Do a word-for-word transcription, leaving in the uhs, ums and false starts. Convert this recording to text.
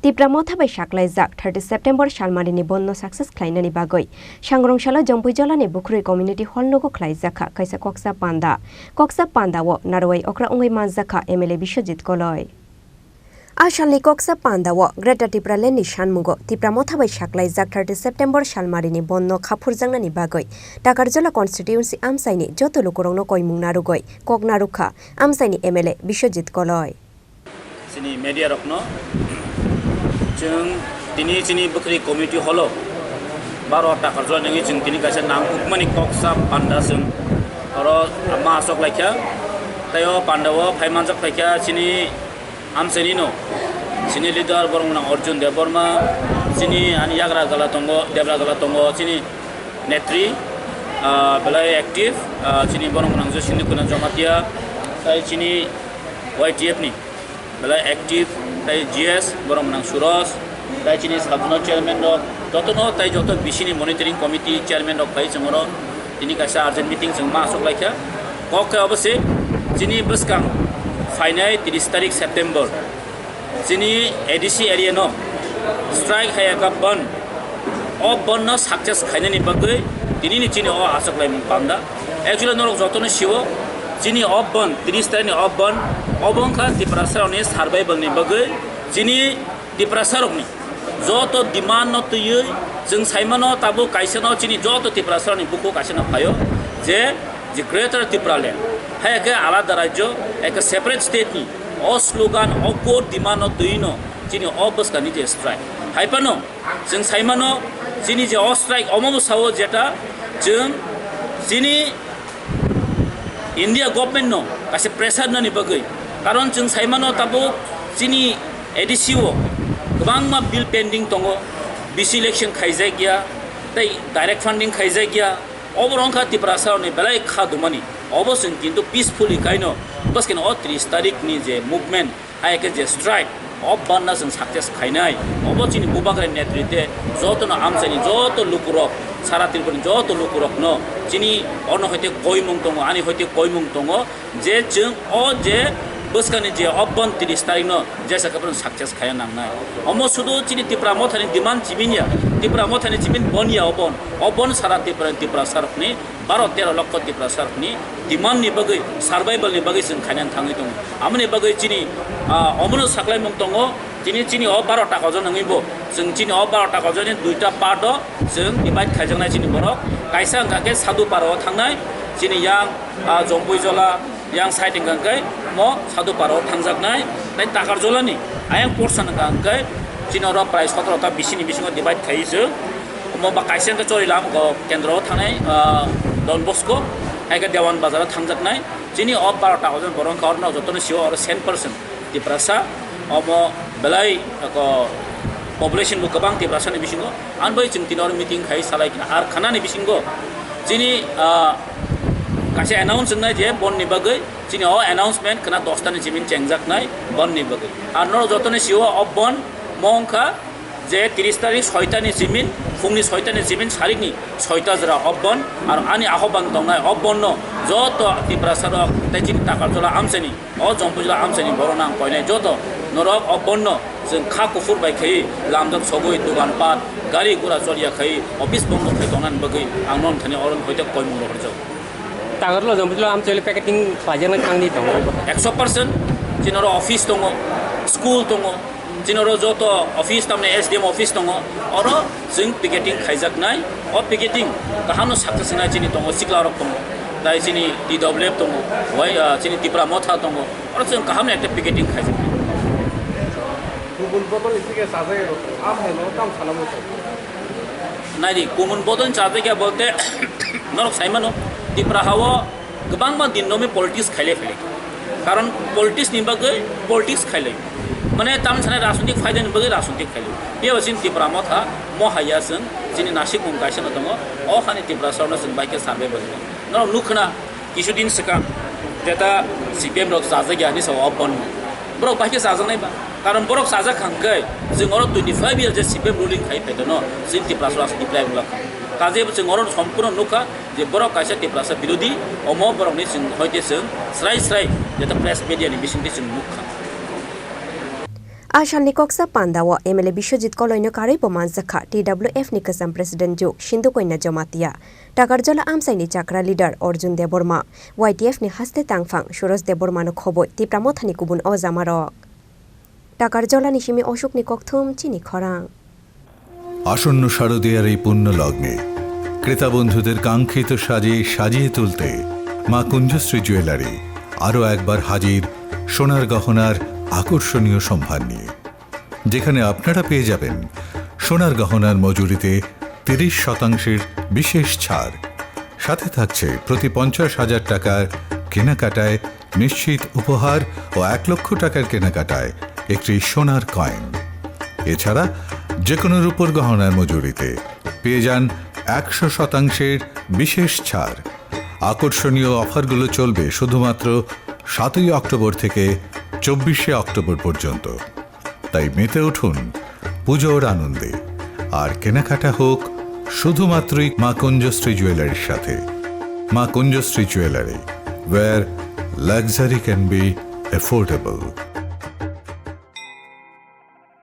Tipra Motha bai saklaijak thirty September salmarini bondno success khlainani bagwi Sangrong salo Jompuijolani Bukhurui Community Hall nogo khlaijakha kaisa koksa panda. Koksa pandao narwai okra wngwi manjakha M L A Biswajit Koloi. A salni koksa pandao Greater Tipraland ni sanmungo Tipra Motha bai saklaijak thirty September salmarini bondno khaphurjaknani bagwi Takarjola constituency amchaini joto lukurokno koimung narwgwi kok narwkha amchaini M L A Biswajit Koloi. Chini media rokno chwng tini chini bwkhri community hall o baro Takarjola nangwi chwng tini kaisa nangkukmani koksa panda chwng oro ma asok laikha. Tei o panda o phai manjak phaikha chini amchaini no, chini leader borok nang Arjun Debbarma, chini ani yagra gala tongo, debra gala tongo, chini netri, ah, belai active, ah, chini borok nang Joshini Kunan Jamatia, tei chini Y T F ni belai active, tei G S borok nang Suros, tei chini sabno chairman rok, jotono tei joto B C ni monitoring committee chairman rok bai chwng oro tini kaisa urgent meeting chwng ma asok laikha. Kok khe obo se chini bwskang phainai tris tarik September chini A D C area no strike hai ka ban. O ban no success khainani bagwi tini ni chini o asok laimung panda. Actually norok jotono siwo chini o ban, tris tarik ni o ban, obo wngkha Tiprasa rokni survival ni bagwi, chini Tiprasa rokni joto demand no twiwi chwng saimano tabuk kaisa no chini joto Tiprasa rokni bukhuk kaisa no phaio je, je Greater Tipraland hai khe alada rajyo, hai khe separate state ni o slogan, o core demand no twiwi no chini o bwskangni je strike hai phano chwng saimano chini je o strike omo bwsao jeta chwng chini India government no kaisa pressure nani bagwi, karon chwng saimano tabuk chini A D C o kwbangma bill pending tongo, B C election khaijak ya, tei direct funding khaijak ya, obo wngkha Tiprasa rokni belai kha dumani, obo chwng kintu peacefully kaino bwskeno o tris tarik ni je movement, hai khe je strike, o banna chwng success khainai, obo chini Bubagra netrite jotono amchaini joto lukurok, sara Tripurani joto lukurokno chini ono hoite koimung tongo, ani hoite koimung tongo je chwng o je bwskangni je o ban tris tarikno jesa khe bono success khaiya nangnai. Omo sudu chini Tipra Mothani demand chibin ya, Tipra Mothani chibin bon ya o bon, o bon sara Tripurani Tiprasa rokni baro tero lokho Tiprasa rokni demand ni bagwi, survival ni bagwi chwng khainani thangwi tongo. Amoni bagwi chini, ah, omono saklaimung tongo, chini, chini o baro ta kojon wngwi bo, chwng chini o baro ta kojon ni duita part o chwng divide khaijaknai chini borok. Kaisa wngkha khe Sadhu Para o thangnai, chini yang, ah, Jompuijola, yang side wngkha khe mo Sadhu Para o thangjaknai, tei Takarjola ni ayang portion wngkha khe chini oro prai sotoro ta bisi ni bisingo divide khaiwi chwng. Omo ba kaisa hwnkhe Chorilam, o kendro o thangnai, ah, Don Bosco, hai khe Dewan Bazar o thangjaknai. Chini o baro ta kojon borok wngkha, oro no jotono sio oro cent percent Tiprasa. Omo belai, eko, population bo kwbang Tiprasa ni bisingo. Ani bai chwng tini oro meeting khai salai kha. Ar khana ni bisingo chini, ah, kaisa announce wngnai je bon ni bagwi, chini o announcement khna dosta ni simin chengjaknai bon ni bagwi. Ar norok jotono sio o bon mo wngkha je tris tarik soita ni simin, phungni soita ni simin sarikni soita jora o bon, ar ani ahoban tongnai o bon no joto Tiprasa rok tei chini Takarjola amchaini, o Jompuijala amchaini borok nang koinai joto norok o bon no chwng kha kuphur bai khaiwi lamjak sogwi, dogan pat, gari gura choliya khaiwi, office bondo khai tongnani bagwi ang non thani oro hoite koimung rohorjak. Takarjola Jompuijala amchaini packeting khlaijaknai thangni tongo. Ekso percent chini oro office tongo, school tongo, chini oro joto office, tamni S D M office tongo, oro chwng picketing khaijaknai. O picketing kaham no saksa sinai chini tongo, sikla rok tongo, tai chini T W F tongo, wai, ah, chini Tipra Motha tongo, oro chwng kaham no ekta picketing khaijaknai. Kubun bodol ni thike chajak ya, am hai no tam sana muchung. Naidi, kubun bodol ni chajak ya bolte, norok sai mano, Tipra hao kwbangma din nomi politics khaile phele. Karon politics ni bagwi politics khaile. Mane tam sana rajnitik phaida ni bagwi rajnitik khaile. Biyaba chini Tipra Motha, mo haya chwng, chini nasik mung kaisa no tongo, o hani Tiprasa no chwng bai khe survival. Norok nukhna, Kisudin swkang jeta C P M rok chajak ya hinwi sao o bon. Borok bai khe chajaknai ba. Karon borok chajak kha hwnkhe chwng oro twenty five years je C P M ruling khai phaitono chwng Tiprasa rok apply wngla kha. Kaje chwng oro sompurno nukha je borok kaisa Tiprasa birodhi, omo borokni chwng hoite chwng srai srai jeta press media ni bisingtwi chwng nukha. Asalni koksa pandao M L A Biswajit Koloino karwi bo manjakha T W F ni kwcham president ju Sindhu Koina Jamatia, Takarjola amchaini chakra leader Arjun Debbarma, Y T F ni haste tangphang Suraj Debbarmano khoboi Tipra Mothani kubun ojamarok. Takarjolani simi Ashokni kokthum chini khorang. আসন্ন শারদীয়ার এই পুণ্য লগ্নে ক্রেতা বন্ধুদের কাঙ্ক্ষিত সাজে সাজিয়ে তুলতে মা কুঞ্জশ্রী জুয়েলারি আরও একবার হাজির সোনার গহনার আকর্ষণীয় সম্ভার নিয়ে, যেখানে আপনারা পেয়ে যাবেন সোনার গহনার মজুরিতে তিরিশ শতাংশের বিশেষ ছাড়। সাথে থাকছে প্রতি পঞ্চাশ হাজার টাকার কেনাকাটায় নিশ্চিত উপহার ও এক লক্ষ টাকার কেনাকাটায় একটি সোনার কয়েন। এছাড়া যে কোনো রূপোর গহনার মজুরিতে পেয়ে যান একশো শতাংশের বিশেষ ছাড়। আকর্ষণীয় অফারগুলো চলবে শুধুমাত্র সাতই অক্টোবর থেকে চব্বিশে অক্টোবর পর্যন্ত। তাই মেতে উঠুন পুজোর আনন্দে, আর কেনাকাটা হোক শুধুমাত্রই মা কুঞ্জশ্রী জুয়েলারির সাথে। মা কুঞ্জশ্রী jewellery, where luxury can be affordable.